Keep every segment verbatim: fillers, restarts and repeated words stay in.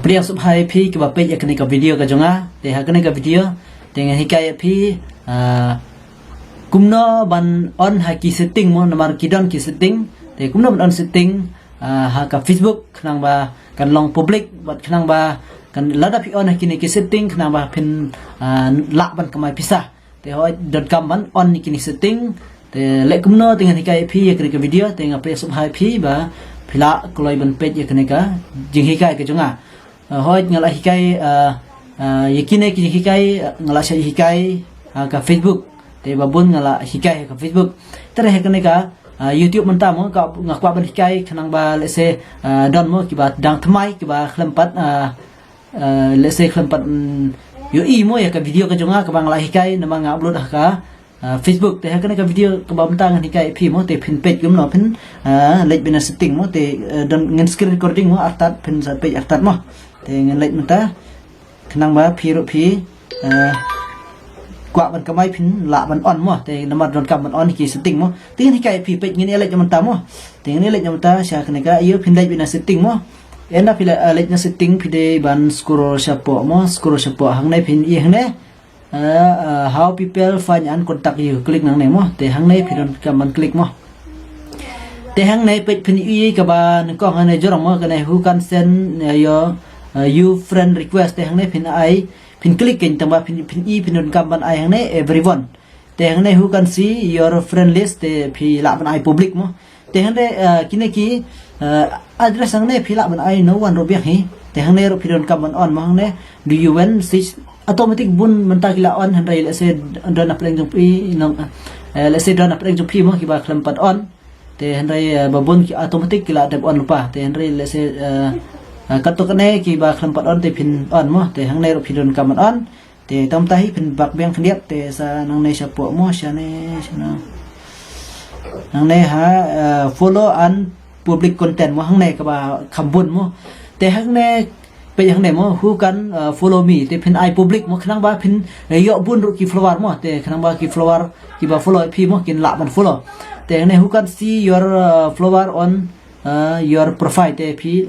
Pdiang sngewbha ïa phi kiba peit ïa kane ka video ka jong nga. Te ha kane ka video te ngan hikai ïa phi, ah, kumno ban on ha ki setting mo, namar ki don ki setting. Te kumno ban on setting, ah, ha ka Facebook khnang ba kan long public, bad khnang ba kan, lada phi on ha kine ki setting khnang ba phin, ah, lah ban kamai pisa. Te hooid, donkam ban on ïa kine ki setting. Te leh kumno te ngan hikai ïa phi ïa kane ka video, te nga pdiang sngewbha ïa phi ba phi lah kloi ban peit ïa kane ka jinghikai ka jong nga. Ah, hooid, nga lah hikai, ah, ah, ïa kine ki jinghikai, ah, nga lah shah hikai, ah, ha ka Facebook. Te ba bun nga lah hikai ha ka Facebook. Te ha kane ka, ah, YouTube mynta mo, ka, nga kwah ban hikai khnang ba, let's say, ah, don mo kiba dang thymmai, kiba khlem pat, ah, ah, let's say, khlem pat, mm, ïohi mo ïa ka video ka jong nga kaba nga lah hikai namar nga upload ha ka, ah, Facebook. Te ha kane ka video kaba mynta ngan hikai ïa phi mo, te phin peit kumno phin, ah, leit beit na setting mo, te, ah, don, ngan screen recording mo, artat phin sa peit artat mo. Te ngan leit mynta khnang ba phi ruh phi, ah, kwah ban kamai phin lah ban on mo, te namar donkam ban on ki setting mo. Te ngan hikai ïa phi, peit, ngin ïa leit mynta mo. Te ngan ïa leit mynta sha kane ka, ïa phin leit beit na setting mo. Ynda phi leit, ah, leit na setting, phi dei ban scroll shapoh mo, scroll shapoh, hangne phin ïa hangne. Ah, ah, how people find and contact you. Click nangne mo. Te hangne phi donkam ban click mo. Te hangne peit phin ïohi kaba nyngkong hangne jrong mo, kane who can send, ah, your, ah, you friend request. Te hangne phin ai, phin click kein, tangba phin, phin ïohi, phin donkam ban ai hangne everyone. Te hangne who can see your friend list, te phi lah ban ai public mo. Te hangne, ah, kine ki, ah, address hangne phi lah ban ai no one ruh biang hi. Te hangne ruh phi donkam ban on mo hangne. Do you want this? Automatic bun mynta ki la on, hynrei lehse don na pdeng jong phi, nong, eh, lehse don na pdeng jong phi mo kiba khlem pat on. Te hynrei, eh, ba bun ki automatic ki la dep on lypa. Te hynrei lehse, eh, eh, katto katne kiba khlem pat on te phin on mo. Te hangne ruh phi donkam ban on. Te tang mynta hi phin back biang khyndiat, te sa nangne shapoh mo, shane, shane. Nangne ha, eh, follow and public content mo, hangne kaba kham bun mo. Te hangne, peit hangne mo, who can, eh, follow me. Te phin ai public mo, khnang ba phin, eh, ïoh bun ruh ki follower mo. Te khnang ba ki follower kiba follow phi mo kin lah ban follow. Te hangne who can see your, eh, follower on, eh, your profile. Te phi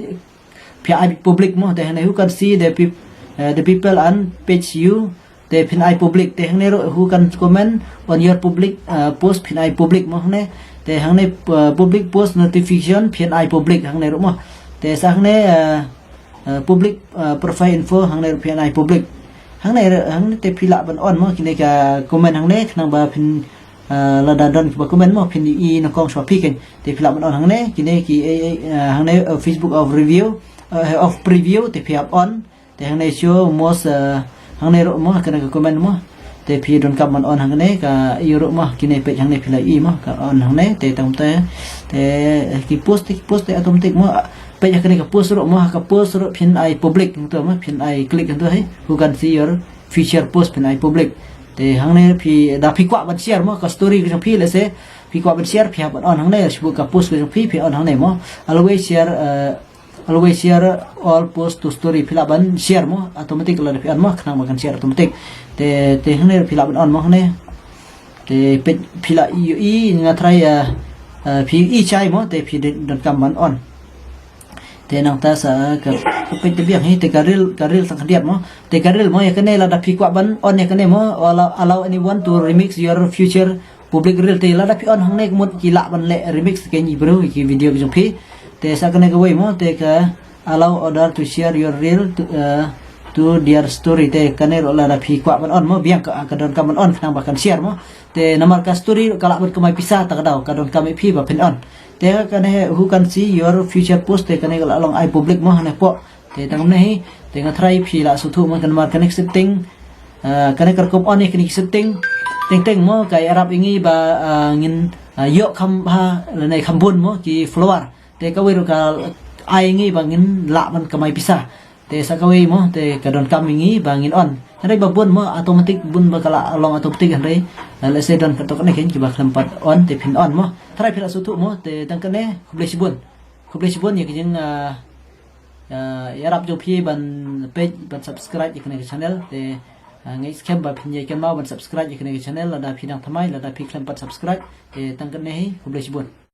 phi ai public mo, te hangne who can see the peop-, eh, the people and page you, te phin ai public. Te hangne ruh who can comment on your public, eh, post, phin ai public mo hangne. Te hangne, eh, public post notification, phin ai public hangne ruh mo. Te sa hangne, eh, eh, public, eh, profile info, hangne ruh phin ai public. Hangne, hangne te phi lah ban on mo kine ka comment hangne, khnang ba phin, ah, lada don kiba comment mo phin i nyngkong shuwa phi kein. Te phi lah ban on hangne, kine ki, eh, eh, ah, hangne, eh, Facebook of review, eh, of preview, te phi hap on. Te hangne show most, eh, hangne ruh mo, kane ka comment mo. Te phi donkam ban on hangne, ka i ruh mo, kine page hangne phi lah i mo, ka on hangne, te tang te, te, eh, ki post, ki post te automatic mo, ah, page kane ka post ruh mo, ka post ruh phin ai public hangto mo, phin ai click hangto hi, who can see your feature post, phin ai public. Te hangne phi, da phi kwah ban share mo ka story ka jong phi, lehse phi kwah ban share, phi hap ban on hangne, shibun ka post ka jong phi, phi on hangne mo. Always share, eh, always share all post to story, phi lah ban share mo automatic lada phi on mo, khnang ba kan share automatic. Te, te hangne phi lah ban on mo hangne. Te peit phi lah ïohi, nga tharai, eh, eh, phi ïohi shai mo, te phi donkam ban on. Te nangta sa ka, ka peit te biang hi, te ka reel, ka reel tang khyndiat mo. Te ka reel mo, ïa kane lada phi kwah ban on ïa kane mo, allow, allow anyone to remix your future public reel. Te lada phi on hangne ka mut ki lah ban leh remix kein i briew ki video ki jong phi. Te sa kane kawei mo, te ka allow other to share your reel to, eh, to their story. Te kane ruh lada phi kwah ban on mo, biang ka, ka donkam ban on khnang ba kan share mo. Te namar ka story ruh ka lah ban kamai pisa, ta ka daw ka donkam ïa phi ba phin on. Te kane who can see your feature post, te kane ka la long ai public mo hangne poh. Te tang kumne hi, te nga tharai phi la sngewthuh mo, kane namar kane ka setting, ah, kane ka rukom on ïa kane ka setting. Teng teng mo ka ïarap ïa ngi ba, ah, ngin, ah, ïoh kham bha lane kham bun mo ki follower. Te kawei ruh ka ai ïa ngi ba ngin lah ban kamai pisa. Te sa kawei mo, te ka donkam ïa ngi ba ngin on. Hynrei ba bun mo, automatic bun ba ka la long automatic hynrei, eh, lehse don katto katne kein kiba khlem pat on, te phin on mo. Tharai phi la sngewthuh mo, te tang kane, khublei shibun. Khublei shibun ïa ka jing, ah, ah, ïarap jong phi ban peit, ban subscribe ïa kane ka channel. Te, ah, nga ngeit skhem ba phin ïai kynmaw ban subscribe ïa kane ka channel, lada phi dang thymmai, lada phi khlem pat subscribe. Te tang kane hi, khublei shibun.